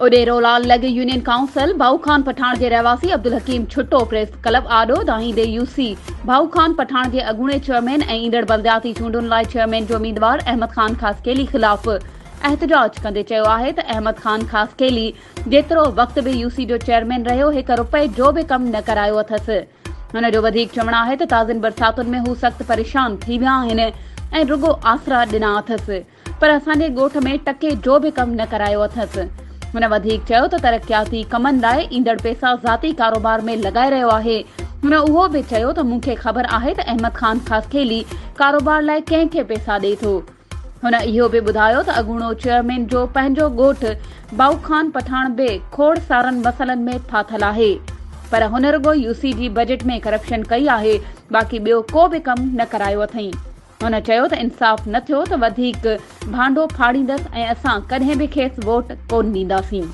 اڏيرولال لڳ union council ڀائو خان پٺاڻ جي رهواسي عبدالحڪيم ڇٽو پريس ڪلب آڏو دانهيندي يو سي ڀائو خان پٺاڻ جي اڳوڻي چيئرمين ۽ ايندڙ بلدياتي چونڊن لاء چيئرمين جو اميدوار احمد خان خاصخيلي خلاف احتجاج ڪندي چيو آهي ته احمد خان خاصخيلي جيترو وقت به يو سي جو چيئرمين رهيو هڪ رپئي جو به ڪم نه ڪرايو اٿس. هن جو وڌيڪ چوڻ آهي ته تازين برساتن ۾ هو سخت پريشان ٿي ويا آهن ۽ رڳو آسرا ڏنا اٿس پر اسان جي ڳوٺ ۾ ٽڪي جو به ڪم نه ڪرايو اٿس. هن وڌيڪ چيو ته ترقياتي ڪمن لاء ايندڙ پئسا ذاتي ڪاروبار ۾ لڳائي رهيو آهي. هن اهو به چيو ته مون کي خبر آهي ته احمد خان خاصخيلي ڪاروبار لاء ڪنهن کي پئسا ڏئي ٿو. هن اهو به ٻڌايو ته اڳوڻو چيئرمين جو پنهنجو ڳوٺ بائو خان پٺاڻ به کوڙ سارن مسئلن ۾ ڦاٿل آهي پر هن رڳو يو سي جي بجيٽ ۾ ڪرپشن ڪئي آهي باقي ٻيو ڪو به ڪم نه ڪرايو اٿئين. هن چيو ته انصاف نه ٿيو ته وڌيڪ ڀانڊو ڦاڙيندس ۽ اسان ڪڏهن به کيس ووٽ ڪونه ڏينداسين.